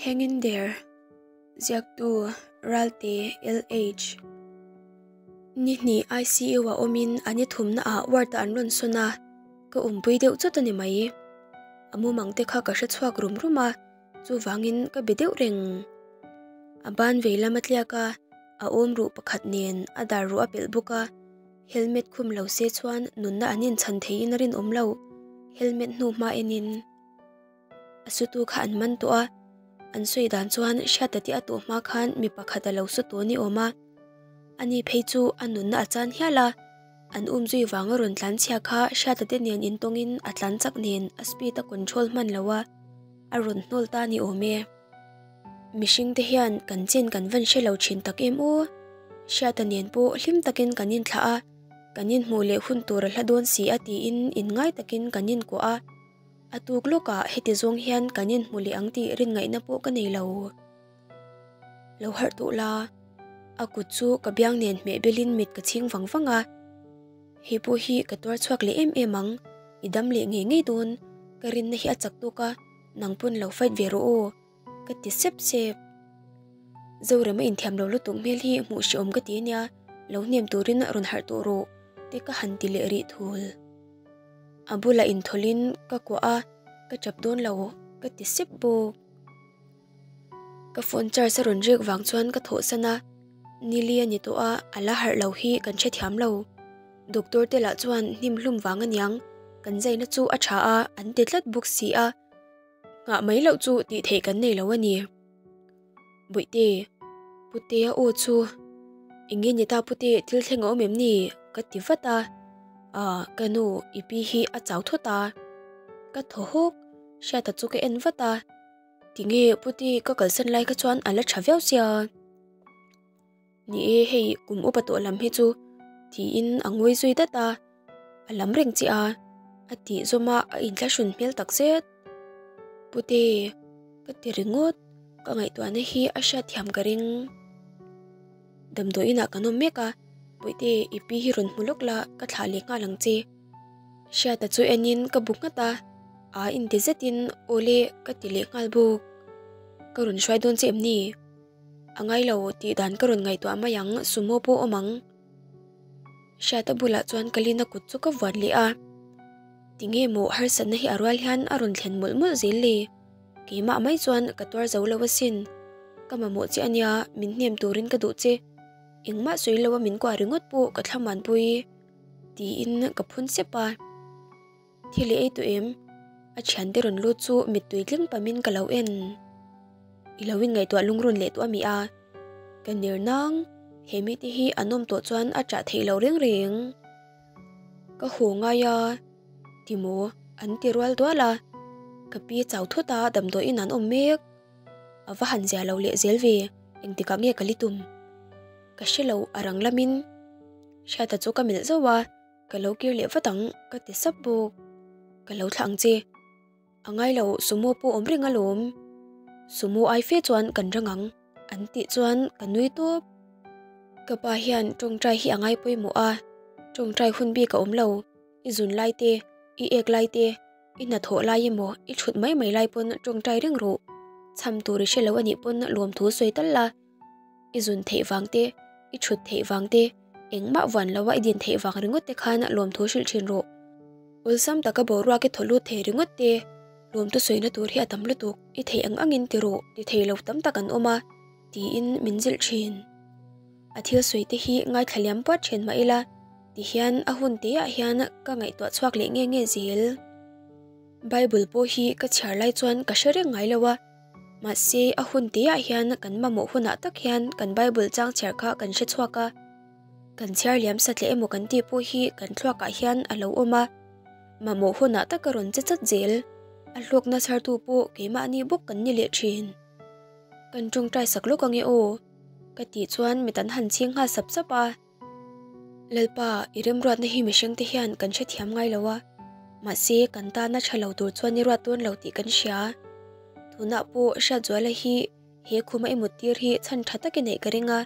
Hang in there, Ziaktu, Ralte, LH. Ni hnih ICU ah awmin a ni thumna ah ward ah an rawn sawn a, ka awmpui deuh chawt a ni mai. A mumang te kha ka hre chhuak rum rum a, chuvangin ka be deuh reng. A ban vei lam a tliak a, a awm ruh pakhat nen a dar ruh a pelh bawk a, helmet khum lo se chuan nunna an inchhan theiin a rinawm lo, helmet hnu hma enin. A sutu kha an man tawh a, an sawi dan chuan Hriata tih a tawh hma khan mi pakhat a lo su tawh ni awm a. Ani phei chu a nunna a chan hial a, an um zui vanga rawn tlan chhia kha Hriata te nen intawngin a tlan chak nen a speed a control hman lo a, a rawn hnawl ta ni awm e. Mihring te hian kan chen kan van hre lo thin tak em aw. Hriata nen pawh hlim takin kan inthlah a, kan inhmuh leh hun tur a hla dawn si a tiin inngai takin kan inkuah a. A tuk lawkah heti zawng hian kan inhmu leh ang tih rin ngaihna pawh ka nei lo. Lo harh tawh la, a kut chu ka biang nen hmeh belin mit ka chhing vang vang a. Hei pawh hi ka tuar chhuak leh em em ang, i dam leh ngei ngei dawn, ka rinna hi a chak tawk a, nang pawn lo fight ve rawh aw, ka ti sep sep. Zorema inthiam lo lutuk hmel hi hmuh hreawm ka ti ania, lo hnem turin rawn harh tawh rawh, te ka han ti leh rih thul. A bulah inthawlhin ka kuah a, ka tap dawn lo ka ti sep bawk. Ka phone charge a rawn rek vang chuan ka thawhsan a, Nili a ni tawh a, a la harh lo hi kan hrethiam lo. Doctor te lah chuan hnim hlum vang aniang, kan zaina chu a tha a an ti tlat bawk si a, nghah mai loh chu tih theih kan nei lo a ni. Bawihte, Putea aw chu eng nge ni ta Pute thil thleng a awm em ni? ka ti vat a, Ah ka nu i pi hi a chau thawt a, ka thaw hawk, Hriata chu ka en vat a, tinge Pute ka kalsan lai kha chuan a la tha viau sia. Ni e hei kum upa tawh lam hi chu tiin a ngawi zui dat a, a lam reng chiah a, a tih zawm a a inthlahrun hmel tak zet. Pute, ka ti ringawt, ka ngaihtuahna hi a hriatthiam ka ring. Damdawiinah kan awm mek a, Puite i pi hi rawn hmu lawk la ka thlah leh nghal ang che. Hriata chu enin ka bu nghat a, a inti zetin awle ka ti leh nghal bawk. Ka rawn hruai dawn che em ni? A ngai lo tih dan ka rawn ngaihtuah mai ang, sumo pawh awm ang. Hriata bulah chuan Kalina kut chu ka vuan leh a. Tinge maw harsatna hi a rual hian a rawn thlen mawlh mawlh zel le? Keimah mai chuan ka tuar zo lo asin. Ka mamawh che ania, min hnem turin ka duh che. Engmah sawi lo a min kuah ringawt pawh ka thlamuanpui tiin ka phun sep a. Thil i ei tawh em? A thiante rawn lut chu mittui tling pamin ka lo en. I lo inngaihtuah lungrun leh tawh a mi a? Ka ner nang, he mite hi an awm tawh chuan a chah theih loh reng reng. Ka haw ngai a, timaw an ti rual dual a, ka pi chau thut a damdawiin an awm mek. A va han zia lo leh zel ve, engtikah nge ka li tum? Ka hre lo a rang lamin Hriata chu ka melh zauh a. Ka lo kir leh vat ang ka ti sap bawk. Ka lo thlah ang che. A ngai lo sumo pawh awm reng alawm. Sumo ai fe chuan kan rang ang an tih chuan ka nui tawp. Ka pa hian tawngtai hi a ngai pawimawh a, tawngtai hun bik a awm lo. I zun lai te, i ek lai te, i hnathawh lai emaw i thut mai mai lai pawn tawngtai reng rawh. Chham tur i hre lo anih pawn lawmthu sawi tal la. I zun theih vang te, i thut theih vang te, engmah vuan loa i din theih vang ringawt te khan lawmthu hrilh thin rawh. Awlsam taka boruak i thaw lut thei ringawt te, lawmtu sawina tur hi a tam lutuk, i theih ang angin ti rawh, ti thei lo tam tak an awm a, tiin min zilh thin. A thil sawi te hi ngaithla liam puat thin mah ila, tihian a hun teah hian ka ngaihtuah chhuak leh nge nge zel. Bible pawh hi ka chhiar lai chuan ka hre reng ngai lo a. Mahse, a hun teah hian kan mamawh hunah tak hian kan Bible chang chhiar kha kan hre chhuak a. Kan chhiar liam satliah emaw kan tih pawh hi kan thluakah hian a lo awm a. Mamawh hunah tak a rawn che chat zel. A hlawkna chhartu pawh keimahni bawk kan ni leh thin. Kan tawngtai sak lawk ange aw, ka tih chuan mit an han chhing nghal sap sap a. Lalpa, i remruatna hi mihringte hian kan hrethiam ngai lo a, mahse kan tana tha lo tur chuan i ruat dawn lo tih kan hria. Tunah pawh Hriatzuala hi he khuma i muttir hi chhan tha tak i neih ka ring a,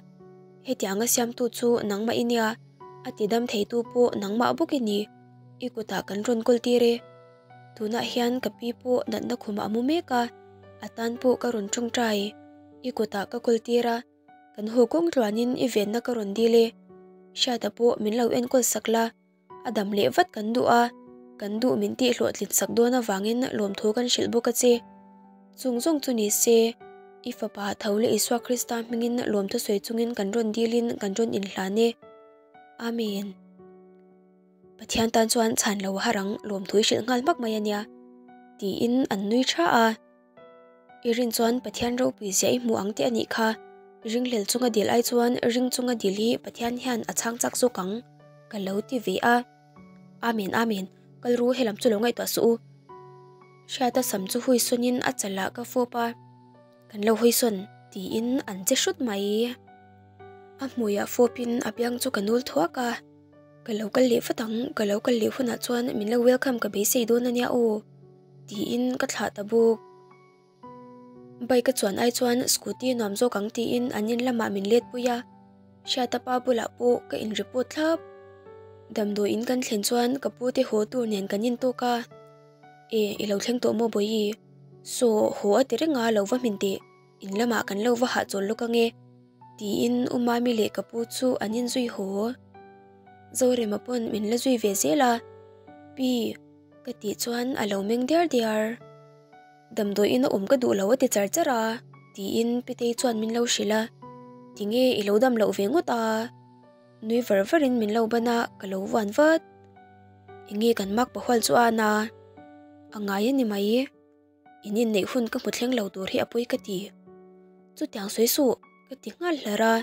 hetianga siamtu chu nangmah i nia, a tidam theitu pawh nangmah bawk i ni, i kutah kan rawn kawl tir e. Tunah hian ka pi pawh natna khumah a mu mek a, A tan pawh ka rawn tawngtai. I kutah ka kawl tir a, kan haw kawng tluanin i venna ka rawn dil e. Hriata pawh min lo enkawl sak la, a dam leh vat kan duh a, kan duh min tih hlawhtlin sak dawn avangin lawmthu kan hrilh bawk a che. Chung zawng chu ni se, i fapa tho leh Isua Krista hmingin lawmthu sawi chungin kan rawn dilin kan rawn inhlan e. Amen. Pathian tan chuan chhan lo har ang lawmthu i hrilh nghal hmak mai a nia, tiin an nui tha a. I rin chuan Pathian ropui zia i hmu ang tih a nih kha. Ringhlel chunga dil ai chuan ring chunga dil hi Pathian hian a chhang chak zawk ang, ka lo ti ve a. Amen, Amen, kal ru helam chu lo ngaihtuah suh u. Hriata sam chu hui sawnin a chalah ka fawp a. Kan lo hawi sawn, tiin an che hrut mai. A hmuiah fawpin a biang chu ka nul thuak a. Ka lo kal leh vat ang, ka lo kal leh hunah chuan min lo welcome ka beisei dawn a nia aw, tiin ka thlah ta bawk. Bike a chuan ai chuan scooty nuam zawk ang tiin an in lamah min let pui a, Hriata pa bulah pawh ka in report thlap. Damdawiin kan thlen chuan ka pu te haw tur nen kan intawk a, E, i lo thleng tawh maw Bawihi? Saw, haw a ti reng a, lo va hmin teh. In lamah kan lo va hahchawl lawk ange, tiin U Mami leh ka pu chu an inzui haw. Zorema pawn min la zui ve zel a, Pi, ka tih chuan a lo meng diar diar. Damdawiin a awm ka duh lo a ti char char a, tiin Pitei chuan min lo hrilh a, Tinge i lo dam loh ve ngawt a? Nui var varin min lo ban a, ka lo vuan vat. Enge kan mak pahual chu a na? A ngai a ni mai. In inneih hun ka hmu thleng lo tur hi a pawi ka ti. Chutiang sawi suh, ka ti nghal hlar a.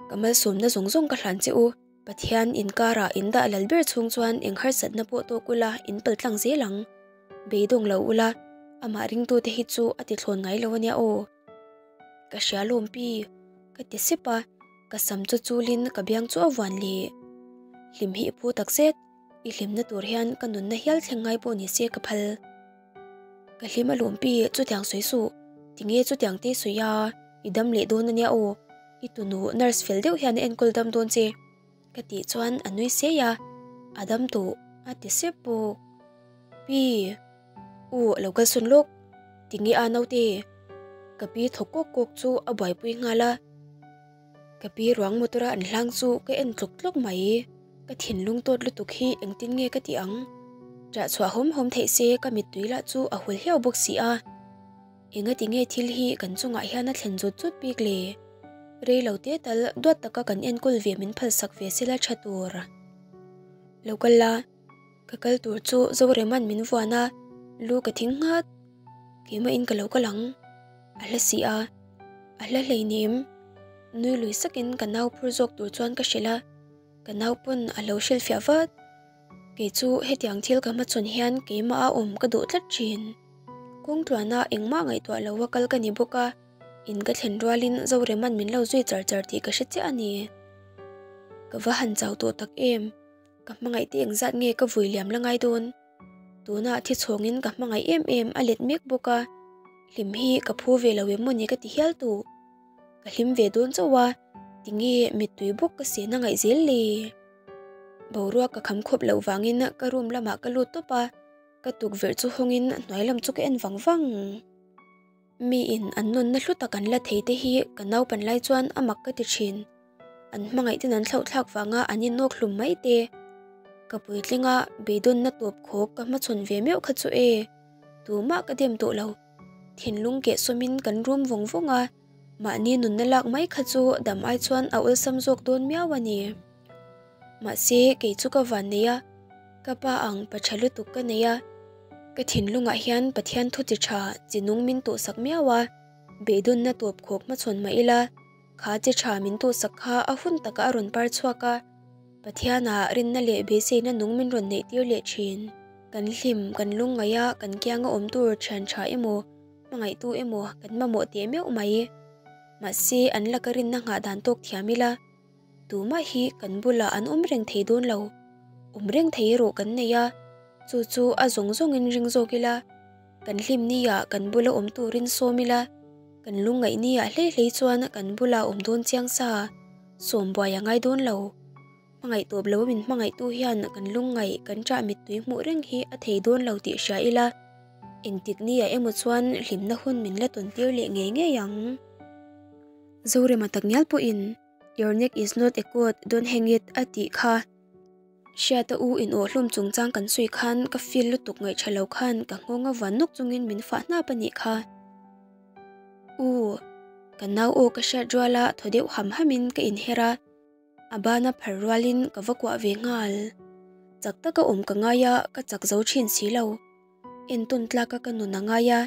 Ka malsawmna zawng zawng ka hlan che u, Pathian inkarah in dah lal ber chhung chuan eng harsatna pawh tawk ula in pal tlang zel ang. Beidawng lo ula, amah ringtute hi chu a ti thlawn ngai lo a nia aw. Ka hria lawm pi, ka ti sep a, ka sam chu chulin ka biang chu a vuan leh. Hlim hi i phu takzet, i hlimna tur hian ka nunna hial thleng ngai pawh ni se ka phal. Ka hlim a lawm pi, chutiang sawi suh, tinge chutiang te sawi a, i dam leh dawn a nia aw, i tunu nurse fel deuh hian a enkawl dam dawn che, ka tih chuan a nui sei a, a dam tawh a ti sep bawk. Pi, u a lo kalsawn lawk, tinge a naute, ka pi thaw kawk kawk chu a buaipui nghal a. Ka pi ruang motor a an hlang chu ka en tlawk tlawk mai. Ka thinlung tawt lutuk hi engtin nge ka tih ang? Ṭah chhuah hawm hawm theih se ka mittui lah chu a hul hiau bawk si a. Engati nge thil hi kan chungah hian a thlen zut zut bik le? Rei lo te tal duat taka kan enkawl ve min phalsak ve sela ṭha tur. Lo kal la, ka kal tur chu Zorema'n min vuan a, lu ka thing nghat. Keimahin ka lo kal ang. A hla si a, a hla hleinem. Nui lui sakin ka nau phur zawk tur chuan ka hrilh a, ka nau pawn a lo hrilhfiah vat. Kei chu hetiang thil ka hmachhawn hian keimah a awm ka duh tlat thin. Kawng tluana engmah ngaihtuah loa kal ka ni bawk a, in ka thlen rualin Zorema'n min lo zui char char tih ka hre chiah a ni. Ka va han chau tawh tak em, ka hmangaih te engzat nge ka vui liam la ngai dawn. Tunah thi chhawngin ka hmangaih em em a let mek bawk a, hlim hi ka phu ve lo em mawni ka ti hial tawh. Ka hlim ve dawn chauh a, tinge mittui bawk ka sen a ngaih zel le? Boruak ka kham khawp loh vangin ka room lamah ka lut tawp a, ka tukverh chu hawngin hnuai lam chu ka en vang vang. Miin an nunna hlu tak an la thei te hi ka naupan lai chuan a mak ka ti thin. An hmangaih ten an thlauh thlak vanga an innawk hlum mai te. Ka puitlinga beidawnna tawp khawk ka hmachhawn ve meuh kha chu e, tumah ka dem tawh lo. Thinlung keh sawmin kan rum vawng vawng a, mahni nunna lak mai kha chu dam ai chuan a awlsam zawk dawn miau a ni. Mahse kei chu ka van nei a, ka pa ang pa tha lutuk ka nei a, ka thinlungah hian Pathian thu chi tha chi nung min tuhsak miau a, beidawnna tawp khawk hmachhawn mah ila, kha chi tha min tuhsak kha a hun takah a rawn par chhuak a, Pathiana rinna leh beiseina nung min rawn neih tir leh thin. Kan hlim, kan lungngaih a, kan kianga awm tur thian tha emaw, hmangaihtu emaw kan mamawh teh meuh mai. Mahse an laka rinna nghah dan tawk thiam ila, Tumah hi kan bulah an awm reng thei dawn lo. Awm reng thei erawh kan nei a, chu chu a zawng zawngin ring zawk ila, kan hlim niah kan bula awm turin sawm ila, kan lungngaih niah hlei hlei chuan kan bula awm dawn chiang sa, sawm buai a ngai dawn lo. Hmangaih tawp lo min hmangaihtu hian kan lungngaih kan ṭah mittui hmuh reng hi a thei dawn lo tih hria ila. Engtik ni ah emaw chuan hlimna hun min la tawn tir leh ngei ngei ang. Zorema takngial pawhin Your neck is not a coat, don't hang it a tih kha. Hriata u in awh hlawm chungchang kan sawi khan ka feel lutuk ngaih tha lo khan ka nghawng a van nawk chungin min fah hnap a nih kha. U, ka nau aw ka hriat ruala thaw deuh ham hamin ka inher a, a bana phar rualin ka va kuah ve nghal. Chak taka awm ka ngai a, ka chak zo thin si lo. Entawn tlaka ka nun a ngai a,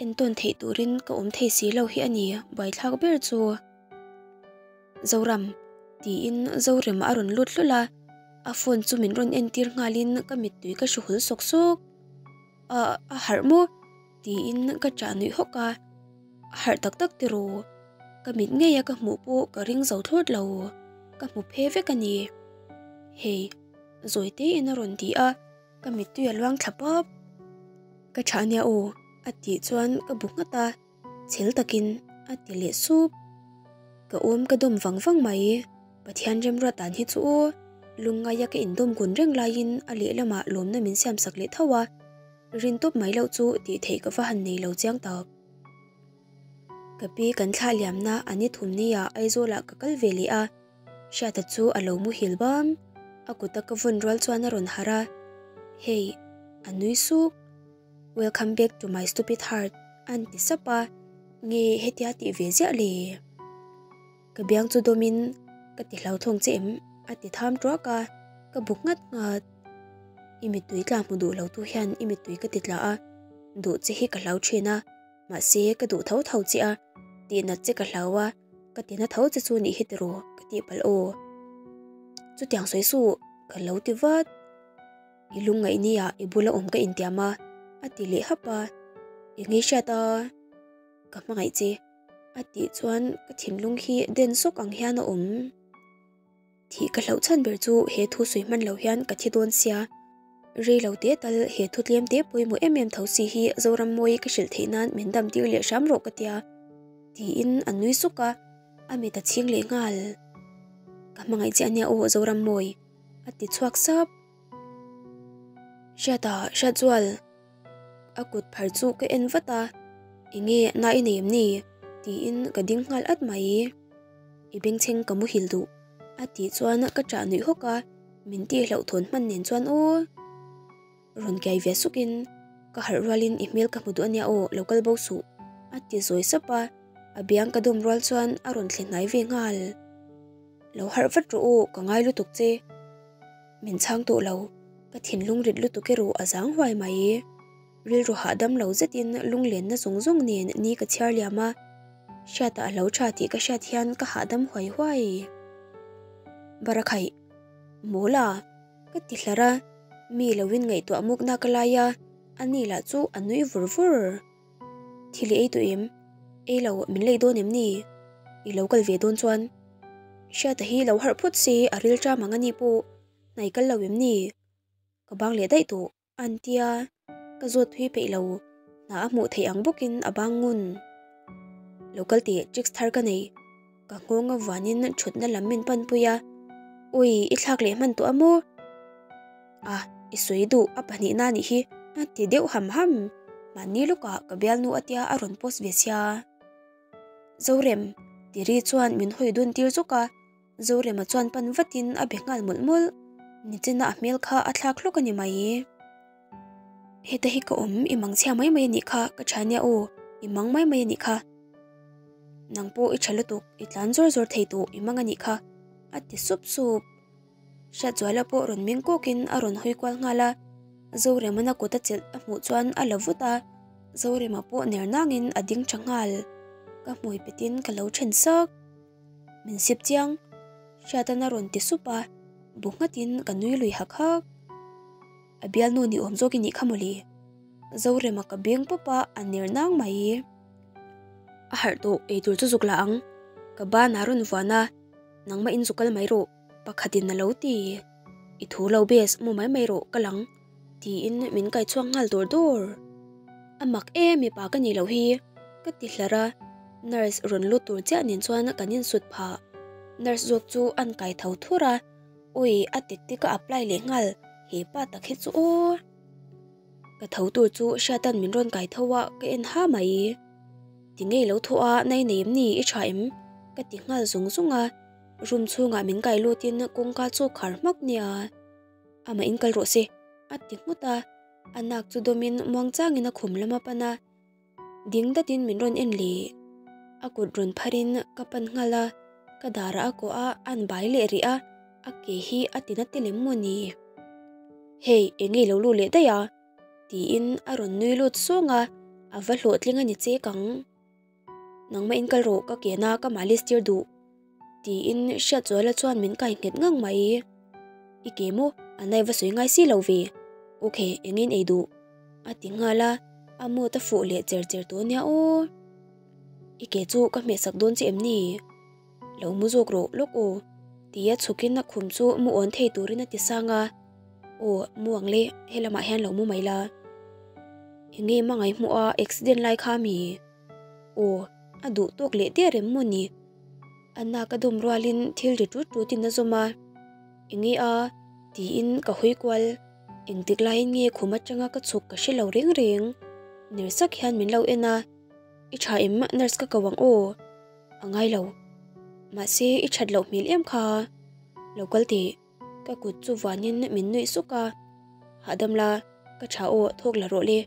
entawn theih turin ka awm thei si lo hi a ni buaithlak ber chu. Zoram, tiin Zorema a rawn lut hlul a, a phone chu min rawn entir nghalin ka mittui ka hru hul sawk sawk. A, a harh maw? Tiin ka ṭah nuih hawk a, a harh tak tak tiraw? Ka mit ngeia ka hmuh pawh ka ring zo thlawt lo, ka hmu phe vek a ni. Hei, zawi tein a rawn ti a, ka mittui a luang thla pap. Ka ṭha ania aw, a tih chuan ka bu nghat a. Chhel takin a ti leh sup. Ka awm ka dawm vang vang mai. Pathian remruat dan hi chu aw. Lungngaia ka indawm kun reng laiin a lehlamah lawmna min siam sak leh tho a. Rin tawp mai loh chu tih theih ka va han nei lo chiang tak. Ka pi kan thlah liamna a ni thum nia Aizawlah ka kal ve leh a. Hriata chu a lo muhil bam. A kuta ka vawn rual chuan a rawn harh a. Hei, a nui suk. Welcome back to my stupid heart an ti sap a, nge hetia tih ve ziah le? Ka biang chu dawmin ka ti hlauthawng che em? a ti tham tuak a, ka bu nghat nghat. I mittui tla hmu duh lo tu hian i mittui ka ti tla a, duh che hi ka hlau thin a, mahse ka duh tho tho che a, tihnat che ka hlau a, ka tina tho che chu nih hi tiraw ka tih palh aw. Chutiang sawi suh ka lo ti vat. I lungngaih nia i bula awm ka intiam a, a ti leh hap a. I ngei hriat a, ka hmangaih che, a tih chuan ka thinlung hi den sawk ang hian a awm. Thih ka hlauh chhan ber chu he thu sawi hman lo hian ka thi dawn sia. Rei lo te tal he thu tlem te pawimawh em em tho si hi Zorammawi ka hrilh theih nan min dam tir leh hram rawh ka tia, tiin a nui suk a, a mit a chhing leh nghal. Ka hmangaih che ania aw Zorammawi, a ti chhuak sap. Hriata Hriatzual a kut phar chu ka en vat a, enge na i nei em ni? tiin ka ding nghal at mai. I bengchheng ka muhil duh a tih chuan ka ṭah nuih hawk a, min tih hlauhthawn hman nen chuan aw. Rawn kiai ve sukin ka harh rualin i hmel ka hmu duh ania aw lo kal bo suh a ti zawi sap a, a biang ka dawm rual chuan a rawn thle hnai ve nghal. Lo harh vat rawh aw ka ngai lutuk che. Min chhang tawh lo, ka thinlung rit lutuk erawh a zang huai mai. Rilru hahdam lo zetin lunglenna zawng zawng nen ni ka chhiar liam a, hriata a lo tha tih ka hriat hian ka hahdam huai huai. Barakhaih, Mawla, ka ti hlar a, mi loin ngaihtuah mukna ka lai a, ani lah chu a nui vur vur. Thil i ei tawh em? Ei lo, min lei dawn em ni? I lo kal ve dawn chuan. Hriata hi lo harh phawt se a ril ṭam ang a ni pawh hnai kal lo em ni? Ka bang leh daih tawh an tia, ka zawt thui peih lo, hna a hmuh theih ang bawkin a bang ngun. Lo kal teh tricks thar ka nei, ka nghawng a vuanin ṭhutna lam min panpui a, Ui, i thlak leh hman tawh a maw? A, i sawi duh a pahnihna nih hi a ti deuh ham ham. Mahni lawkah ka bialnu a tia a rawn post ve sia. Zorem, Tiri chuan min hawi dun tir zawk a, Zorema chuan pan vatin a be nghal mawlh mawlh. Nichina a hmel kha a thlak hlawk a ni mai. Heta hi ka awm, i mang chhia mai mai a nih kha, ka tha nia aw, i mang mai mai a nih kha. Nang pawh i tha lutuk, i tlan zawr zawr thei tawh, i mang a nih kha, a ti sup sup. Hriatzuala pawh rawn meng kawkin a rawn hawi kual nghal a, Zoremana kut a chelh a hmuh chuan a la vut a, Zorema pawh ner nangin a ding tha nghal. Ka hmui petin ka lo then sak. Min sip chiang. Hriatan a rawn ti sup a, bu nghatin ka nui lui hak hak. A bialnu ni awm zawk i nih kha mawle. Zorema ka beng pawp a, a ner nang mai. A harh tawh, eitur chu zuk la ang. Ka ban a rawn vuan a, nangmah in zu kal mai rawh. Pakhatin a lo ti. I thu lo bes mu mai mai rawh ka lang tiin min kai chhuak nghal dawr dawr. A mak e mipa ka nih loh hi ka ti hlar a, nurse rawn lut tur chiah nen chuan kan insut phah. Nurse zawk chu an kai tho thur a, awi a tek te ka apply leh nghal he pa tak hi chu aw. Ka tho tur chu Hriata'n min rawn kai tho a, ka en ha mai. Ti ngei lo thaw a, na i nei em ni, i tha em? Ka ti nghal zung zung a, room chhungah min kai lutin kawngka chu khar hmak nia. Amah in kal rawh se, a ti nghut a, a nak chu dawmin muangchangin a khum lam a pan a. Ding datin min rawn en leh. A kut rawn pharin ka pan nghal a, ka darah a kawh a, a'n bai leh rih a, a ke hi a ti na tel em maw ni? Hei, eng nge lo lut leh daih a? tiin a rawn nui lut sawng a, a va hlawhtling a ni chek ang. Nangmah in kal rawh, ka ke na ka malis tir duh. Tiin Hriatzuala chuan min kai nghet ngang mai. I ke maw? A nai va sawi ngai si lo ve. Ok, engin ei duh? A ti nghal a, a mood a fuh leh cher cher tawh nia aw. I ke chu ka hmehsak dawn che em ni? Lo mu zawk rawh lawk aw. Tia chhukin a khum chu mu awn thei turin a ti sang a. Aw, mu ang le, helamah hian lo mu mai la. Enge hmangaih hmuh a accident lai kha mi? Aw, a duh tawk leh der em maw ni? A nak a dawm rualin thil ri tut tutin a zawm a, Enge a? tiin ka hawi kual. Engtik laiin nge khum atanga ka chhuk ka hre lo reng reng. Ner sak hian min lo en a, I tha em nurse ka ko ang aw? A ngai lo. Mahse i that loh hmel em kha. Lo kal teh. Ka kut chu vanin min nuih suk a, Hahdam la, ka tha aw, thawk la rawh le,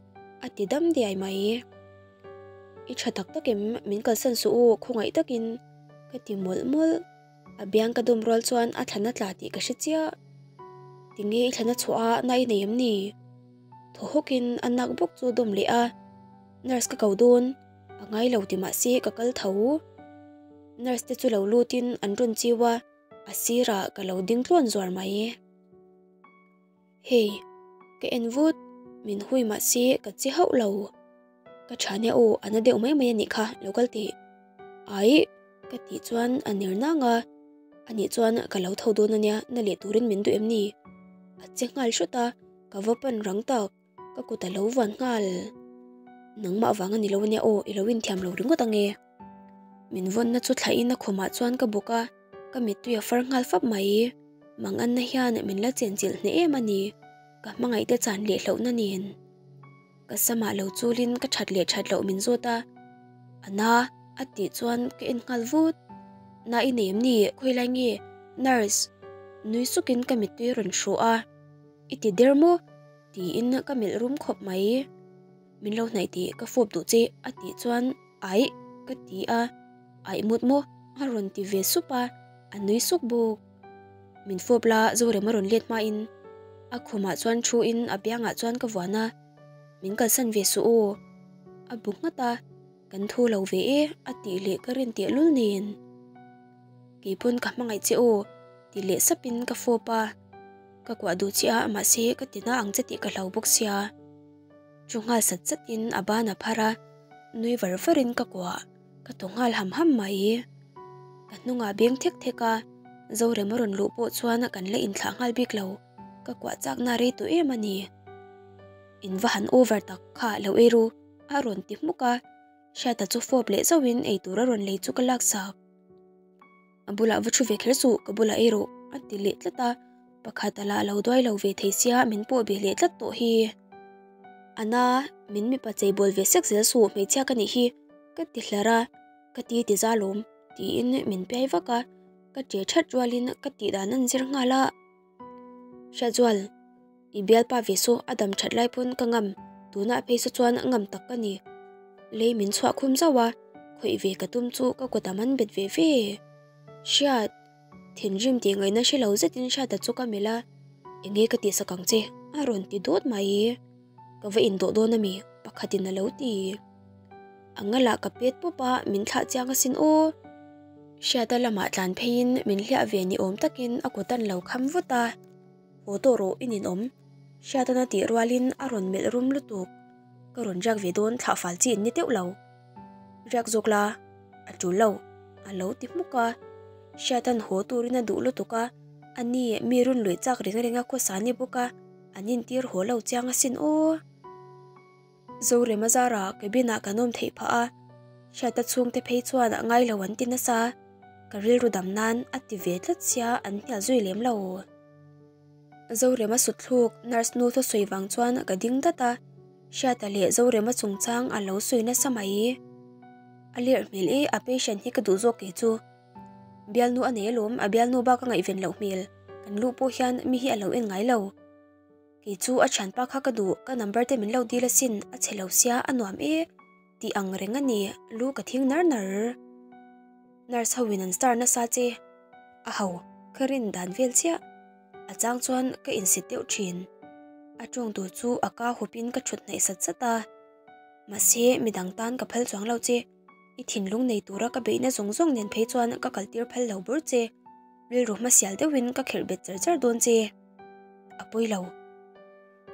a ti dam diai mai. I tha tak tak em, min kalsan suh u, khawngaih takin, ka ti mawlh mawlh. A biang ka dawm rual chuan a thlan a tla tih ka hre chiah. Tinge i thlan a chhuah a, na i nei em ni? Thaw hawkin a nak bawk chu dawm leh a, Nurse ka ko dawn, a ngai lo ti mahse ka kal tho. Nurse te chu lo lutin an rawn chiu a. A sirah ka lo ding tluan zuar mai. Hei, ka en vut, min hui mahse ka che hauh lo. Ka tha nia aw, a na deuh mai mai a nih kha, lo kal teh. Aih, ka tih chuan a ner nang a, a nih chuan ka lo tho dawn a nia, na leh turin min duh em ni? A che nghal hrawt a, ka va pan rang tak. Ka kut a lo vuan nghal. Nangmah vang a ni lo ania aw, i lo inthiam lo ringawt ange. Min vawnna chu thlahin a khumah chuan ka bawk a, ka mittui a far nghal fap mai. Manganna hian min la chenchilh hneh em a ni, ka hmangaihte chan leh hlauhna nen. Ka samah lo chulin ka that leh that loh min zawt a, A na, a tih chuan ka en nghal vut. Na i nei em ni, khawilai nge, nurse? Nui sukin ka mittui a rawn hruh a, I ti der maw? Tiin ka melh rum khawp mai. Min lo hnaih tih ka fawp duh che a tih chuan aih ka ti a, aih mut maw a rawn ti ve sup a, a nui suk bawk. Min fawp la Zorem a rawn let hmain a khumah chuan thu in a biangah chuan ka vuan a, min kalsan ve suh aw a bu nghat a, kan thu lo ve e a tih leh ka rin teh lul nen. Keipawn ka hmangaih che aw ti leh sapin ka fawp a. Ka kuah duh chiah a, mahse ka ti na ang che tih ka hlau bawk sia. Chu nghal sat sat in a ban a phar a, nui var var in ka kuah, ka thaw nghal ham ham mai. Ka hnungah beng thek thek a, Zorem a rawn luh pawh chuan kan la inthlah nghal bik lo, ka kuah chakna rei tawh em a ni. In va han over tak kha lo ei ru, a rawn ti hmuk a, Hriata chu fawp leh zauhin eitur a rawn lei chu ka laksak. A bulah va thu ve kher suh, ka bulah ei rawh, a ti leh tlat a, pakhat a lah lo duai lo ve thei sia min pawh be leh tlat tawh hi. Ana, min mipa chei bawl ve sek zel suh hmeichhia ka nih hi, ka ti hlar a, ka ti ti za lawm, tiin min piai vak a, ka ṭe ṭhat rualin ka tih dan an zir nghal a. Hriatzual, I bialpa ve saw a dam that lai pawn ka ngam, tunah phei saw chuan ngam tak ka ni. Lei min chhuah khum zauh a, khawih ve ka tum chu ka kut a man bet ve ve. Hriat, thinrim tih ngaihna hre lo zetin Hriata chu ka melh a, Enge ka tihsak ang che? a rawn ti dawt mai. Ka va indawh dawn ami? Pakhatin a lo ti. A ngalah ka pet pawp a, min thlah chiang asin aw. Hriata lamah tlan pheiin min hliah ve ni awm takin a kut an lo kham vut a. Haw tawh rawh i ninawm. Hriatana tih rualin a rawn melh rum lutuk. Ka rawn riak ve dawn thlah fal chi in ni teuh lo. Riak zawk la, a tul lo, a lo ti hmuk a. Hriatan haw turin a duh lutuk a, a ni mi run luih chak reng reng a khawsa ni bawk a, an intir haw lo chiang asin aw. Zorema zara cabin ah kan awm theih phah a, Hriata chhungte phei chuan a ngai lo an ti nasa, ka rilru dam nan a ti ve tlat sia an hnial zui lem lo. Zorema sutthluk nurse nu thusawi vang chuan ka ding dat a, Hriata leh Zorema chungchang a lo sawi nasa mai. A lerh hmel e, a patient hi ka duh zawk kei chu. Bialnu a nei alawm, a bialnu bak a ngaihven loh hmel. Kan luh pawh hian mi hi a lo en ngai lo. Kei chu a thianpa kha ka duh, ka number te min lo dil asin, a chhe lo sia, a nuam e tih ang reng a ni, lu ka thing nar nar. Nurse ho in an star nasa che, a ho, ka rin dan vel chiah. A chang chuan ka insit deuh thin. A tawng tur chu a ka hup in ka thut hnaih sat sat a. Mahse midang tan ka phal chuang lo che, i thinlung nei tura ka beihna zawng zawng nen phei chuan ka kaltir phal lo bur che. Rilru hmasial deuhin ka kherh bet char char dawn che. A pawi lo.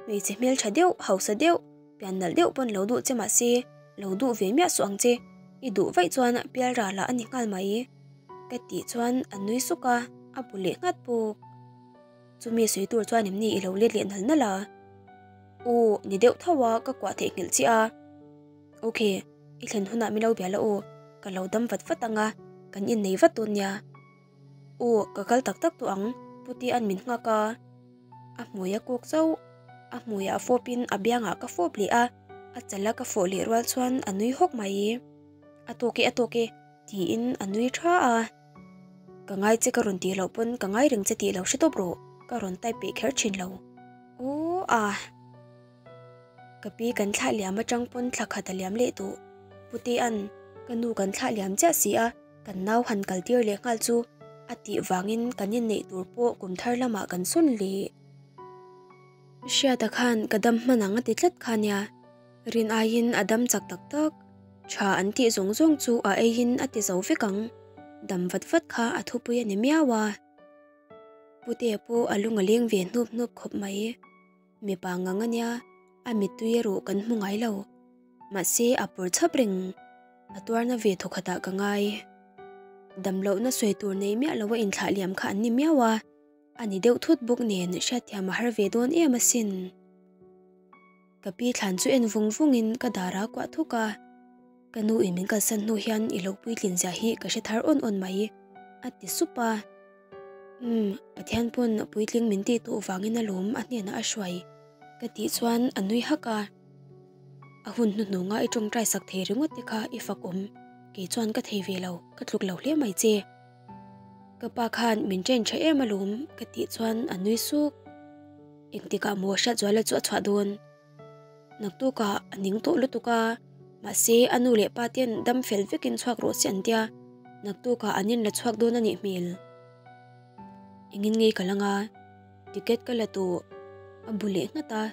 Hmeichhe hmel tha deuh, hausa deuh, pian nalh deuh pawn lo duh che mahse, lo duh ve miah suh ang che. I duh vaih chuan pial ral ah a ni nghal mai. Ka tih chuan a nui suk a, a bu leh nghat bawk. Chumi sawi tur chuan em ni i lo let leh nal nal a? Aw, ni deuh tho a, ka kuah theihnghilh chiah a. Ok, i thlen hunah min lo bia la aw, ka lo dam vat vat ang a, kan innei vat dawn nia. Aw, ka kal tak tak tawh ang, Putia'n min nghak a. A hmui a kawk zauh, a hmuiah fawpin a biangah ka fawp leh a, a chala ka fawh leh rual chuan a nui hawk mai. A tawk e, a tawk e, tiin a nui tha a. Ka ngai che ka rawn tih loh pawn ka ngai reng che tih lo hre tawp rawh, ka rawn type peih kher thin lo. Aw a. Ka pi kan thlah liam atang pawn thla khat a liam leh tawh. Putea'n ka nu kan thlah liam chiah si a, kan nau han kal tir leh nghal chu a tih vangin kan inneih tur pawh kum thar lamah kan sawn leh. Hriata khan ka dam hman ang a ti tlat kha nia, rin aiin a dam chak tak tak. Tha an tih zawng zawng chu a eiin a ti zo vek ang, dam vat vat kha a thupui a ni miau a. Putea pawh a lung a leng ve hnup hnup khawp mai. Mipa ngang a nia, a mittui erawh kan hmu ngai lo. Mahse a pawr chhap reng, a tuarna ve thawkhatah ka ngai. Damlohna sawi tur nei miah loa inthlah liam kha an ni miau a, a ni deuh thut bawk nen hriatthiam a har ve dawn em asin. Ka pi thlan chu en vung vungin ka dar a kuah thuk a, Ka nu in min kalsan hnu hian i lo puitlin zia hi ka hre thar awn awn mai, a ti sup a. Umm, Pathian pawn puitling min tih tawh vangin alawm a hnenah a hruai, ka tih chuan a nui hak a. A hun hnuhnunga i tawngtai sak thei ringawt te kha i fak awm, kei chuan ka thei ve lo, ka tluk lo hle mai che. Ka pa khan min train tha em alawm, ka tih chuan a nui suk. Engtikah maw Hriatzuala chu a chhuah dawn? Naktukah a ning tawh lutuk a, mahse a nu leh pa ten dam fel vekin chhuak rawh se an tia, naktukah an inla chhuak dawn a nih hmel. Engin ngei ka lang a, ticket ka la tawh a bu leh nghat a,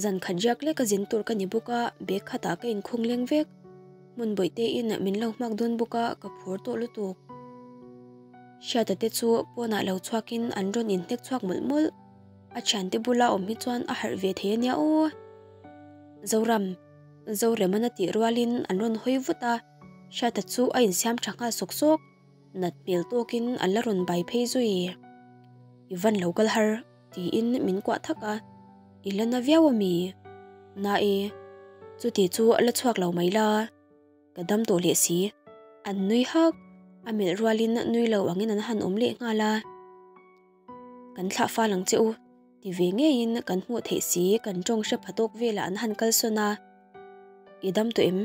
zan khat riak lek a zin tur ka ni bawk a, bag khatah ka inkhung leng vek. Hmun bawihte in min lo hmak dawn bawk a, ka phur tawh lutuk. Hriata te chu pawnah lo chhuakin an rawn inhnek chhuak mawlh mawlh. A thiante bula awm hi chuan a harh ve thei a nia aw. Zoram, Zoremana tih rualin an rawn hawi vut a, Hriata chu a insiam tha nghal sawk sawk, nat hmel tawkin an la rawn bai phei zui. I van lo kal har, tiin min kuah thak a, I la na viau a mi? Na e, chuti chu la chhuak lo mai la. Ka dam tawh leh si. An nui hak, a melh rualin nui lo angin an han awm leh nghal a. Kan thlah fal ang che u, ti ve ngeiin kan hmuh theih si kan tawng hre pha tawk velah an han kalsawn a. I dam tawh em?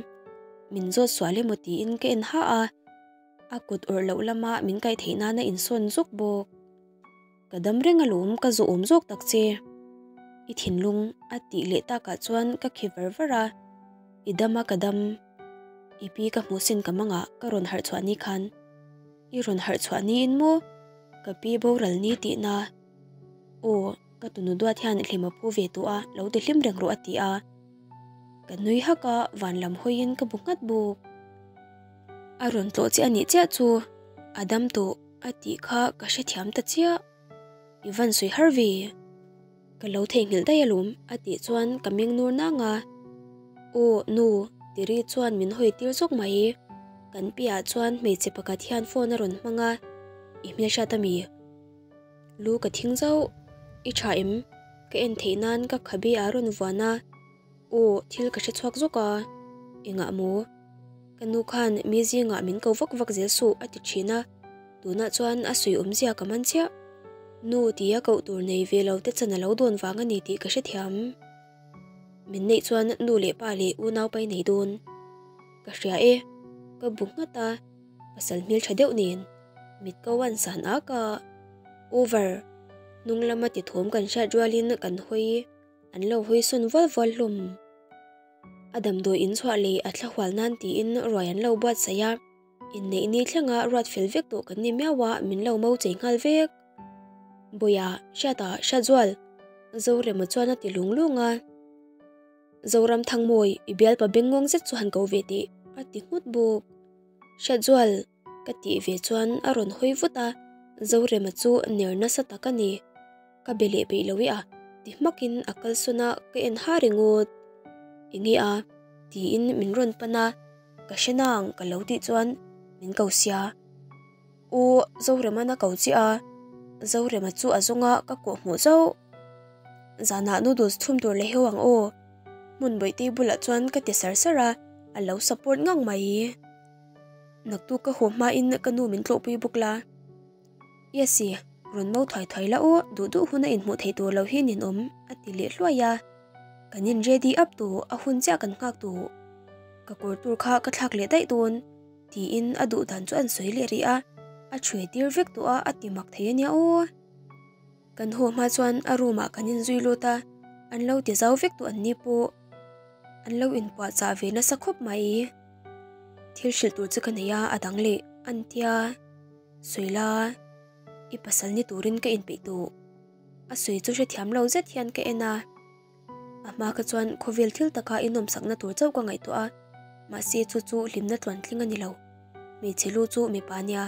Min zawt sual emaw tiin ka en ha a, a kut awrh loh lama min kaih theih nana insawn zawk bawk. Ka dam reng alawm ka zawhawm zawk tak che. I thinlung a tih leh takah chuan ka khi var var a, I dam a ka dam. I pi ka hmuh sin ka mangah ka rawn harh chhuah ni khan. I rawn harh chhuah niin maw? Ka pi boral ni tihna. Aw, ka tunu duat hian hlim a phu ve tawh a, lo ti hlim reng rawh a ti a. Ka nui hak a, van lam hawiin ka bu nghat bawk. A rawn tlawh che a nih chiah chu, a dam tawh a tih kha ka hrethiam ta chiah. I van sawi har ve. Ka lo theihnghilh daih alawm a tih chuan ka meng nur nang a. Aw nu tiri chuan min hawi tir zawk mai. Kan piahah chuan hmeichhe pakhat hian phone a rawn hmang a, I hmelhriat a mi? Lu ka thing zauh. I tha em? Ka en theih nan ka khabe a rawn vuan a. Aw thil ka hre chhuak zawk a. Engah maw? Ka nu khan mi zingah min ko vak vak zel suh a ti thin a, tunah chuan a sawi awmzia ka man chiah. Nu tia koh tur nei ve lo te chan a lo dawn vang a ni tih ka hrethiam. Min neih chuan nu leh pa leh unau pai nei dawn. Ka hria e, ka bu nghat a, pasal hmeltha deuh nen mit ko an san ak a, over hnung lama ti thawm kan hriat rualin kan hawi an lo hawi sawn vual vual hlawm. A damdawi in chhuah leh a thla hual nan tiin ruai an lo buatsaih a, inneih ni thlenga ruat fel vek tawh kan ni miau a min lo mo chei nghal vek. Bawiha hriata hriatzual Zorema chuan a ti lung lung a. Zoram Thangmawi, i bialpa bengngawng zet chu han ko ve teh, a ti nghut bawk. Hriatzual, ka tih ve chuan a rawn hawi vut a, Zorema chu ner nasa tak a ni. Ka be leh peih lo i a, ti hmakin a kalsawn a, ka en ha ringawt. Enge a? tiin min rawn pan a, ka hre nang ka lo tih chuan min ko sia. U Zorema'n a ko chiah a, Zorema chu a zawng a, ka kawh hmuh zauh. Zanah noodles thum tur leh heu ang aw. Hmun Bawihtei bulah chuan ka ti sar sar a, a lo support ngang mai. Naktuk ka haw hmain ka nu min tlawhpui bawk la. Yes, rawn mo thuai thuai la aw, duh duh hun a inhmuh theih tur lo hi ninawm, a ti leh hluai a. Kan in ready up tawh, a hun chiah kan nghak tawh. Ka kawr tur kha ka thlak leh daih dawn. Tiin a duh dan chu an sawi leh rih a, a chhuai tir vek tawh a, a ti mak thei a nia aw. Kan haw hma chuan a room ah kan inzui lut a, an lo ti zau vek tawh an ni pawh. An lo inpuah chah ve nasa khawp mai. Thil hrilh tur chu ka nei a, a dang leh an tia. Sawi la, i pasal ni turin ka inpeih tawh. A sawi chu hrethiam lo zet hian ka en a. A hma kha chuan khawvel thil taka i nawmsakna tur chauh ka ngaihtuah a, mahse chu chu hlimna tluantling a ni lo. Hmeichhe lu chu mipa nia,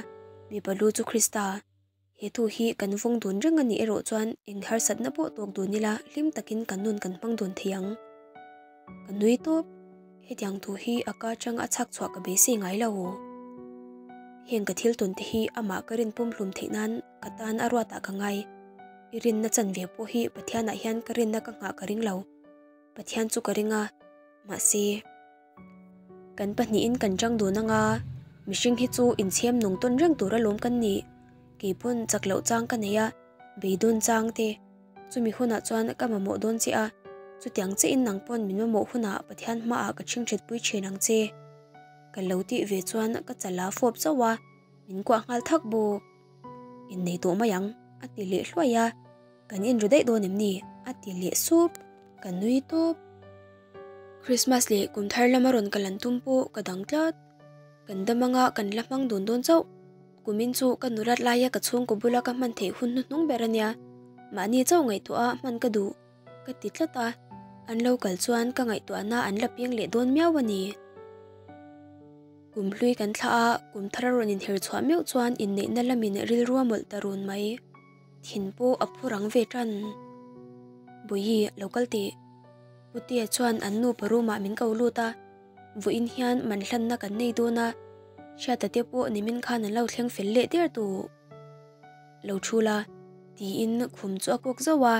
mipa lu chu Krista. He thu hi kan vawng dun reng a nih erawh chuan eng harsatna pawh tawk dun ila hlim takin kan nun kan hmang dun thei ang. Ka nui tawp, hetiang thu hi a ka atang a chhak chhuah ka beisei ngai lo. Heng ka thil tawn te hi amah ka rin pumhlum theih nan ka tan a ruatah ka ngai. I rinna chanve pawh hi Pathianah hian ka rinna ka nghah ka ring lo. Pathian chu ka ring a, mahse, kan pahnihin kan chang dun anga, mihring hi chu inchhem nung tawn reng tur alawm kan nih. Kei pawn chak loh chang ka nei a, beidawn chang te. Chumi hunah chuan ka mamawh dawn che a, chutiang chiahin nang pawn min mamawh hunah Pathian hmaah ka chhingchhetpui thin ang che. Ka lo tih ve chuan ka chala fawp zauh a, min kuah nghal thak bawk. Innei tawh mai ang, a ti leh hluai a. Kan inru daih dawn em ni? a ti leh sup. Ka nui tawp. Christmas leh kum thar lama rawn kal an tum pawh ka dang tlat. Kan dam anga kan la hmang dun dawn chauh. Kumin chu ka nulat laia ka chhungkaw bula ka hman theih hun hnuhnung ber a nia. Mahni chauh ngaihtuah a hman ka duh. Ka ti tlat a, an lo kal chuan ka ngaihtuahna an la piang leh dawn miau a ni. Kum hlui kan thlah a, kum thar a rawn inher chhuah meuh chuan inneihna lamin rilru a mawlh ta run mai. Thin pawh a phu rang ve tan. Bawihi, lo kal teh. Putea chuan an nupa room ah min ko lut a, vawiin hian man hlanna kan nei dawn a, Hriata te pawh nimin khan an lo thleng fel leh der tawh. Lo thu la, tiin khum chu a kawk zauh a,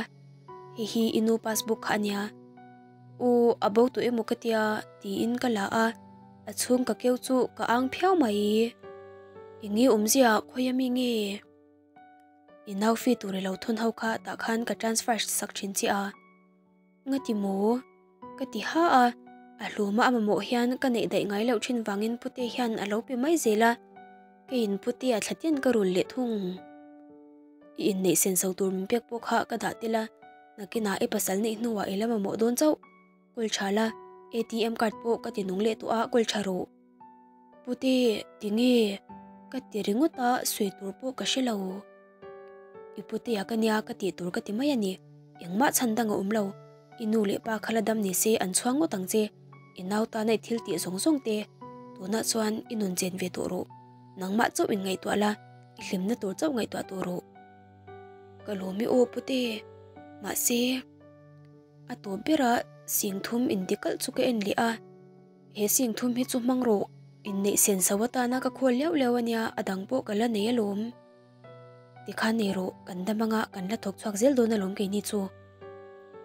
hei hi i nu passbook kha a nia. U, a bo tawh emaw ka tia, tiin ka la a, a chhung ka keu chu ka ang phiau mai. Eng nge awmzia, khawi ami nge? I nau fee tur i lo thun ho kha tah khan ka transfer sak thin che a. Nga ti maw? Ka ti ha a, a hluma a mamawh hian ka neih daih ngai loh thin vangin pute hian a lo pe mai zel a, keiin pute a thla tin ka rul leh thung. I inneih sen so tur min pek pawh kha ka dah tel a, nakinah i pasal neih hnuah i la mamawh dawn chauh. Kawl tha la, ATM card pawh ka ti nung leh tawh a, kawl tha rawh. Pute, tinge? Ka ti ringawt a, sawi tur pawh ka hre lo. I putea ka nia ka tih tur ka ti mai a ni. Engmah chhan dang a awm lo. I nu leh pa kha la dam ni se an chhuang ngawt ang che. I nau tana i thil tih zawng zawng te. Tunah chuan i nun chen ve tawh rawh. Nangmah chauh in ngaihtuah la, i hlimna tur chauh ngaihtuah tawh rawh. Ka lawm i aw pute. Mahse, a tawp bera singthum intikalh chu ka en leh a. He sing thum hi chu hmang rawh. Inneih sen so atana ka khawl liau liau a nia, a dang pawh ka la nei alawm. Tikhan nei rawh, kan dam anga kan la thawk chhuak zel dawn alawm keini chu.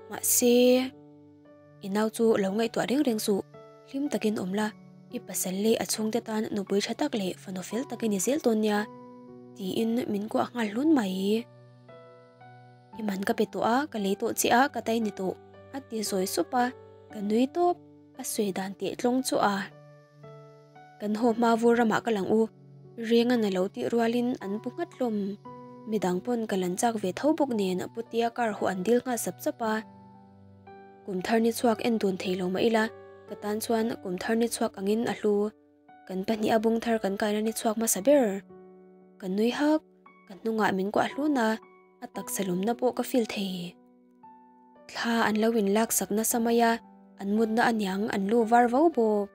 Mahse, i nau chu lo ngaihtuah reng reng suh, hlim takin awm la, i pasal leh a chhungte tan nupui tha tak leh fanu fel tak i ni zel dawn nia, tiin min kuah nghal hlun mai. I man ka pe tawh a, ka lei tawh che a, ka tai ni tawh, a ti zawi sup a. Ka nui tawp, a sawi dan teh tlawng chu a. Kan haw hma vur ramah ka lang u, Rengan a lo tih rualin an pu nghat hlawm. Midang pawn ka lan chak ve tho bawk nen Putea car hawh an dil nghal sap sap a. Kum thar ni chhuak en dun thei lo mah ila, ka tan chuan kum thar ni chhuak angin a hlu. Kan pahnih a bung thar kan kaina ni chhuak hmasa ber. Ka nui hak, ka hnungah min kuah hlun a, a taksa lawmna pawh ka feel thei. Thla an lo inlaksak nasa mai a, an mutna aniang an lu var vo bawk.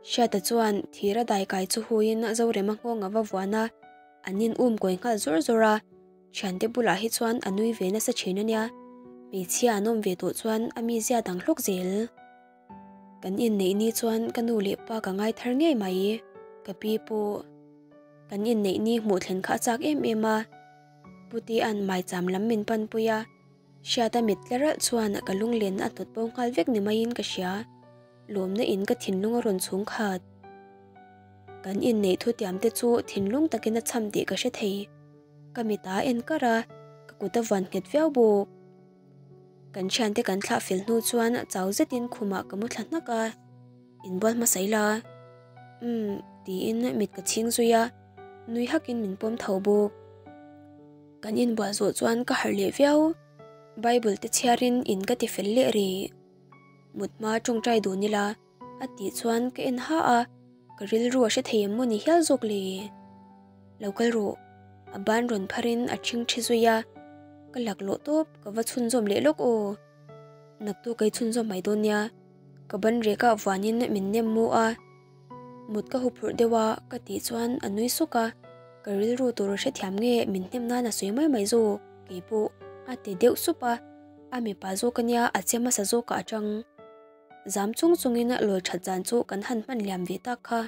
Hriata chuan thir a daikai chu huiin Zorema nghawng a va vuan a, an in um kawi nghal zawr zawr a, thiante bulah hi chuan a nui ve nasa thin ania, hmeichhia an awm ve tawh chuan a mizia dang hlawk zel. Kan inneih ni chuan ka nu leh pa ka ngai thar ngei mai, ka pi pawh kan inneih ni hmuh thlen kha a chak em em a. Putia'n maicham lam min panpui a, Hriata mit tla ralh chuan ka lunglenna a hnawt bo nghal vek ni maiin ka hria, lawmna in ka thinlung a rawn chhung khat. Kan inneih thutiam te chu thinlung takin a chham tih ka hre thei, ka mit a en kar a, ka kut a vuan nghet viau bawk. Kan thiante kan thlah fel hnu chuan chau zetin khumah ka mu thla hnak a, Inbual hmasa ila? Umm tiin mit ka chhing zui a, nui hakin min pawm tho bawk. Kan inbual zawh chuan ka harh leh viau, Bible te chhiarin in ka ti fel leh rih. Mut hma tawngtai dun ila a tih chuan ka en ha a, ka rilru a hre thei em maw ni hial zawk le? Lo kal rawh, a ban rawn pharin a ṭhing ṭhi zui a, ka laklawh tawp ka va chhunzawm leh lawk aw. Naktu ka i chhunzawm mai dawn nia, ka ban rekah vuanin min nem mu a, mut ka huphurh deuh a ka tih chuan a nui suk a, ka rilru tur a hrethiam nge min hnem nan a sawi mai mai zawk keipawh a ti deuh sup a, a mipa zawk ania a che hmasa zawkah a tang. Zam chung chungin lawi that zan chu kan han hman liam ve tak kha.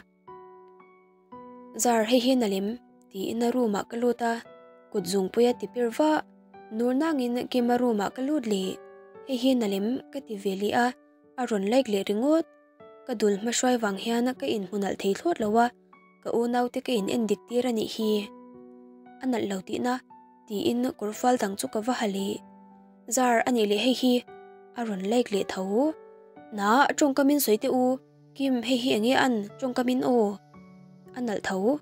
Zar hei hi na lem tiin a room ah ka lut a, kut zungpui a ti pir vah, nur nangin Kima room ah ka lut leh, hei hi na lem ka ti ve leh a, a rawn like leh ringawt, ka dul hma hruai vang hian ka inhmu nalh thei thlawt lo a, ka unaute ka in en dik tir a nih hi, a nalh lo tihna tiin kawr fal dang chu ka va ha leh, Zar a nih leh hei hi a rawn like leh tho, na tawngkamin sawi teh u. Kim, hei hi enge an tawngkamin aw? A nalh tho.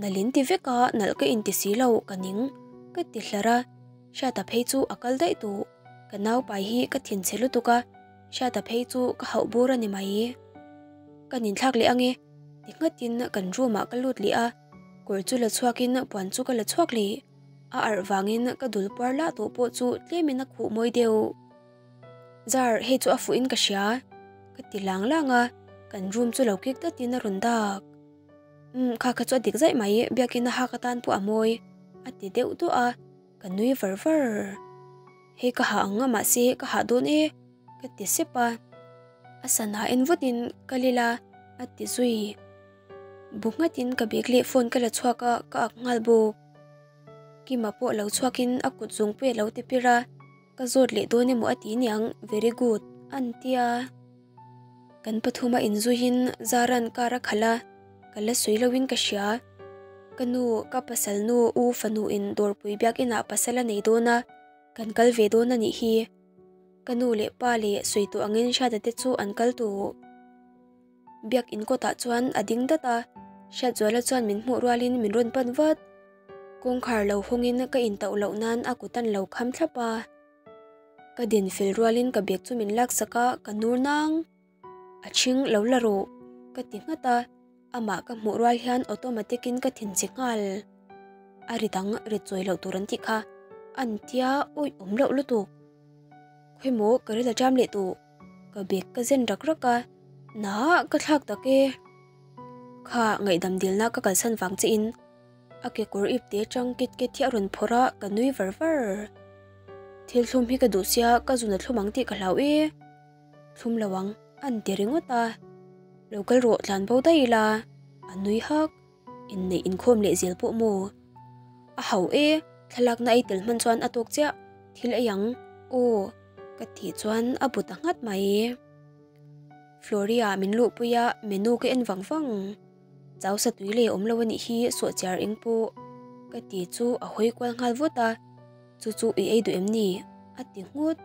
Nalh in ti vek a, nalh ka inti si lo, ka ning. Ka ti hlar a, Hriata phei chu a kal daih tawh. Ka naupai hi ka thinchhe lutuk a, Hriata phei chu ka hauh bur a ni mai. Ka ninthlak leh ange, ti nghatin kan room ah ka lut leh a, kawr chu la chhuakin puan chu ka la chhuak leh. A arh vangin ka dul puar lah tawh pawh chu tlemin a khuh mawi deuh. Zar, hei chu a fuh in ka hria, ka ti lang lang a, kan room chu lo kik datin a rawn dak. Umm, kha kha chu a dik zaih mai, biakin a hak atan pawh a mawi, a ti deuh duah a, ka nui var var. Hei ka hah ang a mahse ka hah dawn e, ka ti sep a. A sana en vutin ka lil a, a ti zui. Bu nghatin ka bag leh phone ka la chhuak a, ka ak nghal bawk. Kima pawh lo chhuakin a kut zungpui a lo ti pir a. Ka zawt leh dawn emaw a ti niang, very good, an ti a. Kan pathuma inzuiin Zaran car a khalh a, ka la sawi loin ka hria. Ka nu, ka pasal nu u fanuin dawrpui biakinah pasal a nei dawn a, kan kal ve dawn a nih hi. Ka nu leh pa leh sawi tawh angin Hriata te chu an kal tawh. Biakin kawtah chuan a ding dat a, Hriatzuala chuan min hmuh rualin min rawn pan vat. Kawngkhar lo hawngin ka intauh loh nan a kut an lo kham thlap a. Ka din fel rualin ka bag chu min laksak a, ka nur nang. A ṭhing lo la rawh, ka ti nghat a, amah ka hmuh rual hian automatic in ka thinchhe nghal. A ri dang ri chawi loh tur an tih kha, an tia awih awm loh lutuk. Khawimaw ka ril a ṭam leh tawh. Ka bag ka zen rak rak a, Nah, ka thlak tak e. Kha ngaihdam dilna ka kalsan vang che in a kekawr ip te atang kit ket hi a rawn phawrh a, ka nui var var. Thil thlum hi ka duh sia, ka zun a thlum ang tih ka hlau e. Thlum lo ang, an ti ringawt a. Lo kal rawh tlan bo daih ila, a nui hak. Inneih inkhawm leh zel pawh maw? A hau e, thlalakna ei tel hman chuan a tawk chiah, thil ei ang, aw, ka tih chuan a bu ta nghat mai. Floria min luhpui a, menu ka en vang vang. Chau sa tui leh awm lo a nih hi sawhchiar eng pawh, ka ti chu a hawi kual nghal vut a, Chu chu i ei duh em ni? a ti nghut,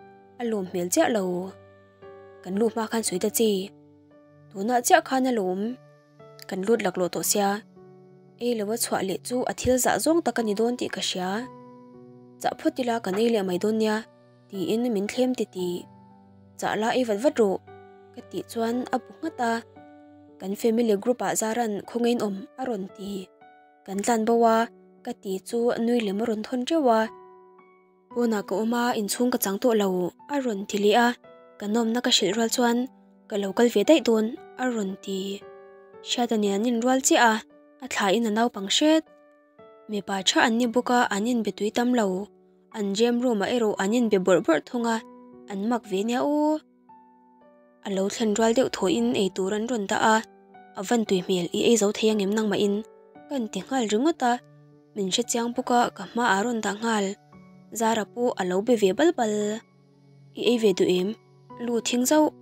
a lawm hmel chiah lo. Kan luh hma khan sawi ta che. Tunah chiah khan alawm kan lut laklawh tawh sia. Ei lo a chhuah leh chu a thil zah zawng tak a ni dawn tih ka hria. Chah phawt ila kan ei leh mai dawn nia tiin min thlem ti ti. Chah la ei vat vat rawh ka tih chuan a bu nghat a. Kan family group ah Zaran khawngain awm a rawn ti. Kan tlan bo a ka ti chu nui lem a rawn thawn teuh a. Pawnah ka awm a, inchhung ka chang tawh lo a rawn ti leh a, ka nawmna ka hrilh rual chuan ka lo kal ve daih dawn a rawn ti. Hriata nen an inrual chiah a, a thlain a naupang hret. Mipa tha an ni bawk a, an inbe tui tam lo. An gym room ah erawh an inbe bawrh bawrh thung a, an mak ve nia aw. A lo thlen rual deuh thawhin ei tur an rawn dah a, a van tui hmel i ei zo thei angem nangmahin ka inti nghal ringawt a, min hre chiang bawk a ka hmaah a rawn dah nghal, Zara pawh a lo be ve bal bal. I ei ve duh em? Lu thing zauh,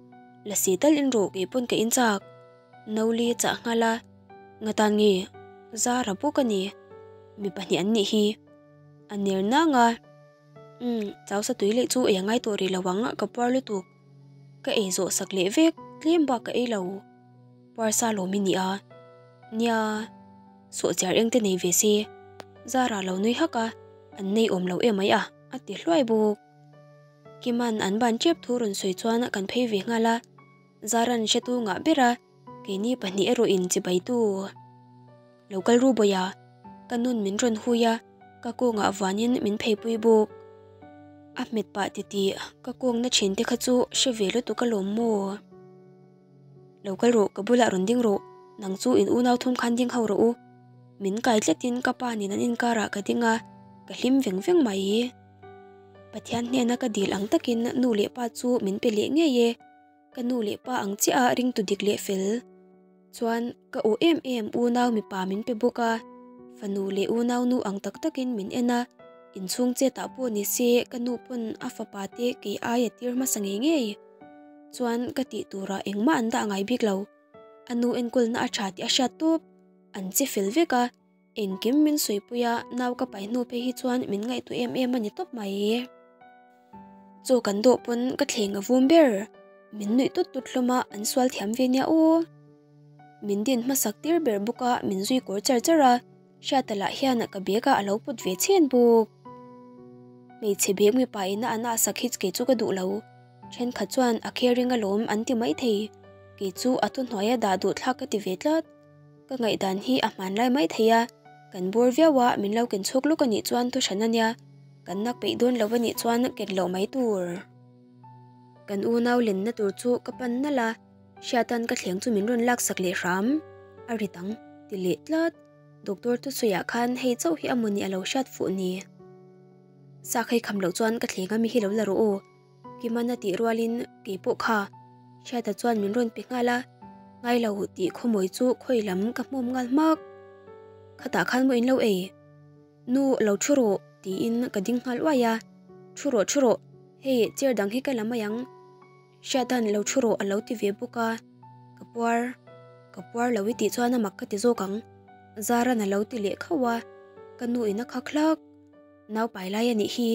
lasi tal in rawh kei pawn ka in chak, Noli a chah nghal a, Ngatan nge? Zara bawk a ni, mi pahnih an nih hi, a ner nang a. Umm, chau sa tui leh chu ei a ngai tawh rih lo ang, ka puar lutuk. Ka ei zawh sak leh vek, tlem bak ka ei lo. Puar sa lawm i nia. Nia, sawhchiar eng te nei ve se. Zara lo nui hak a, an nei awm lo em mai a, a ti hluai bawk. Kiman an ban tep thu rawn sawi chuan kan phei ve nghal a, Zaran hretu ngah ber a, keini pahnih erawh in chibaitu. Lo kal ru bawi a, ka nun min rawn hui a, ka kawngah vanin min pheipui bawk. A hmet pah titih ka kawngna thin te kha chu hre ve lutuk alawm maw? Lo kal rawh, ka bulah rawn ding rawh, nang chu in unau thum khan ding ho rawh u. Min kai tlatin ka pa nen an inkarah ka ding a, ka hlim veng veng mai. Pathian hnena ka dil ang takin nu leh pa chu min pe leh ngei e. Ka nu leh pa ang chiah a ringtu dik leh fel. Chuan ka aw em em unau mipa min pe bawk a, fanu leh unau nu ang tak takin min en a, inchhung chetah pawh ni se ka nu pawn a fapa te kei ai a tir hmasa ngei ngei. Chuan ka tih turah engmah an dah ngai bik lo, a nu enkawlna a tha tih a hriat tawp, an che fel vek a. Engkim min suipui a, nau ka pai hnu phei hi chuan min ngaihtuah em em a ni tawp mai. Chaw kan dawh pawn ka thleng a vum ber, min nuih tut tut hlawm a, an sual thiam ve nia aw. Min din hmasak tir ber bawk a, min zui kawr char char a, Hriata lah hian ka bag ah a lo put ve chhen bawk. Hmeichhe bag mipa ina an ah sak hi kei chu ka duh lo, thenkhat chuan a caring alawm an ti maithei, kei chu a thuhnuaia dah duh thlak ka ti ve tlat. Ka ngaihdan hi a hmanlai mai thei a, kan bur viau a, min lo ken chhuk luk a nih chuan thu hran a nia, kan nak peih dawn lo a nih chuan ken loh mai tur. Kan unau lenna tur chu ka pan nalh a, Hriatan ka thleng chu min rawn laksak leh hram, a ri dang ti leh tlat. Doctor thusawiah khan hei chauh hi a mawni a lo hriat fuh ni. Sakhei kham loh chuan ka thleng a mi hi lo la rawh aw. Kimana tih rualin kei pawh kha Hriata chuan min rawn pe nghal a, ngai lo tih khawmawi chu khawi lam ka hmawm nghal hmak. Khatah khan maw in lo ei? Nu lo thu rawh tiin ka ding nghal uai a, Thu rawh thu rawh, hei chair dang hi ka la mai ang. Hriata'n lo thu rawh a lo ti ve bawk a, ka puar, ka puar lo i tih chuan a mak ka ti zawk ang. Zaran a lo ti leh khauh a, ka nu in a khak hlak. Nau pai lai a nih hi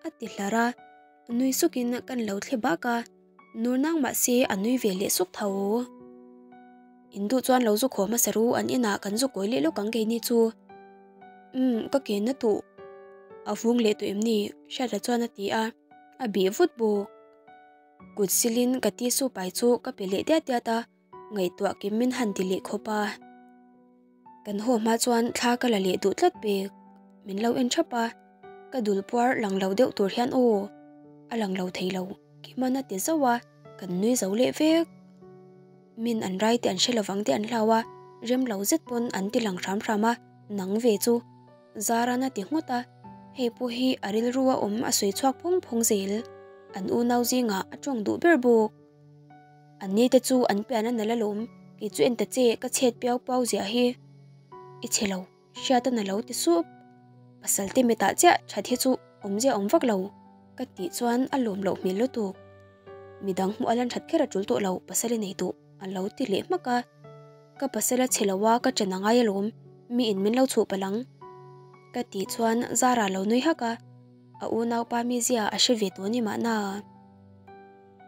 a ti hlar a. Nui sukin kan lo thle bak a, nur nang mah se a nui ve leh suk tho. In duh chuan lo zu khaw hmasa ru an inah kan zu kawi leh lawk ang keini chu. Umm ka ke na tuh. A vung leh tawh em ni? Hriata chuan a ti a, a bih vut bawk. Kut silin ka tissue pai chu ka pe leh diat diat a. Ngaihtuah kim min han ti leh khawp a. Kan haw hma chuan thla ka la leh duh tlat pek. Min lo en thap a, ka dul puar lang lo deuh tur hian aw, a lang lo thei lo, Kiman a ti zauh a, kan nui zo leh vek. Min an rai te an hre lovang te an hlau a, rem lo zet pawn an ti lang hram hram a, nang ve chu. Zaran a ti nghut a, hei pawh hi a rilru a awm a sawi chhuak phawng phawng zel, an unau zingah a tawng duh ber bawk. An ni te chu an pian a nalh alawm, kei chu en ta che ka chhet piau pau ziah hi. I chhe lo, hriat a na lo ti sup. Pasal te mitah chiah that hi chu awmzia awm vak lo, ka tih chuan a lawm loh hmel lutuk. Midang hmuh a lan that kher a tul tawh lo, pasal i nei duh, a lo ti leh hmak a. Ka pasal a chhe lo a, ka chen a ngai alawm, mi in min lo chhuh palh ang. Ka tih chuan Zara lo nui hak a, a unaupa mizia a hre ve tawh ni mahna.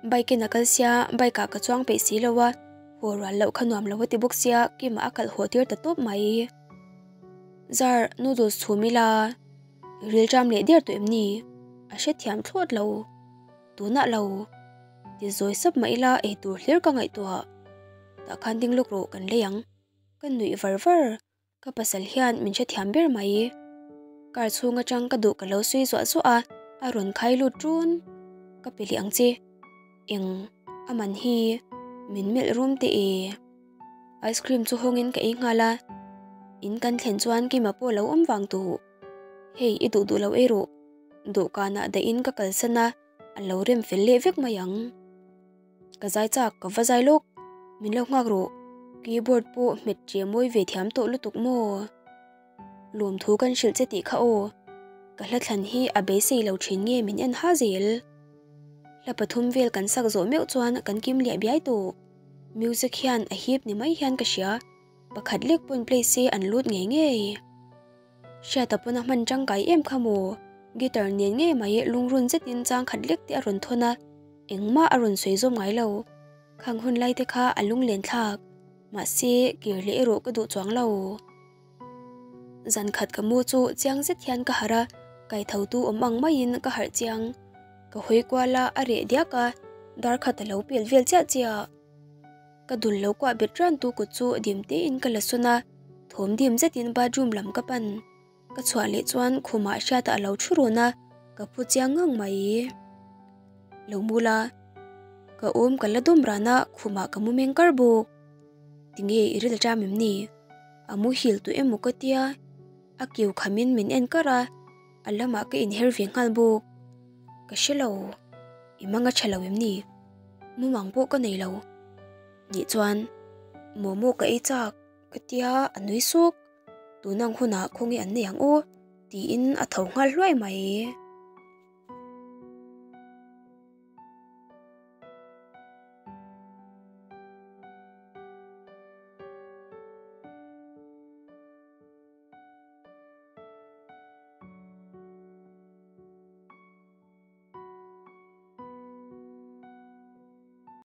Bike in a kal sia, bike ah ka chuang peih si lo a, haw rual loh kha nuam lo a ti bawk sia, Kima a kalh haw tir ta tawp mai. Zar, noodles chhum ila, ril ṭam leh der tawh em ni? A hrethiam thlawt lo. Tunah lo. Ti zawi sap mah ila eitur hlir ka ngaihtuah. Tah khan ding lawk rawh kan lei ang. Ka nuih var var. Ka pasal hian min hrethiam ber mai. Car chhung atang ka duh ka lo sawi zuah zuah a, a rawn khai lut ṭun. Ka pe leh ang che. Eng a man hi min melh rum teh e. Ice cream chu hawngin ka ei nghal a. In kan thlen chuan Kima pawh lo awm vang duh. Hei i duh duh lo ei rawh. Dawhkanah dahin ka kalsan a, a lo rem fel leh vek mai ang. Ka zai chak, ka va zai lawk. Min lo nghak rawh. Keyboard pawh hmet ṭe mawi ve thiam tawh lutuk maw? Lawmthu kan hrilh che tih kha aw. Ka hla thlan hi a beisei lo ṭhin nge min en ha zel. Hla pathum vel kan sak zawh meuh chuan kan kim liah biai tawh. Music hian a hip ni mai hian ka hria. Pakhat lek pawn play se an lut ngei ngei. Hriata pawn a hman tangkai em kha maw? Guitar nen ngei mai lungrun zetin chang khat lek te a rawn thawn a, engmah a rawn sawi zawm ngai lo. Khang hun lai te kha a lunglen thlak, mahse kir leh erawh ka duh chuang lo. Zan khat ka mu chu chiang zet hian ka harh a, kaithotu awm ang maiin ka harh chiang. Ka hawi kual a, a reh diak a, dar khat a lo pel vel chiah chiah. Ka dul lo kuah bet ran tu kut chu dim tein ka la sawn a, thawm dim zetin bathroom lam ka pan. Ka chhuah leh chuan khumah hriat a lo thu run a, ka phu chiang ngang mai. Lo mu la, ka awm ka la dawm ran a, khumah ka mu meng kar bawk. Tinge i ril ṭam em ni? A muhil tawh emaw ka tia, a kiu khamin min en kar a, a lamah ka inher ve nghal bawk. Ka hre lo, i mang a ṭha lo em ni? Mumang pawh ka nei lo. Nih chuan momo ka ei chak ka tia a nui suk. Tunang hunah khawnge an nei ang aw tiin a tho nghal hluai mai.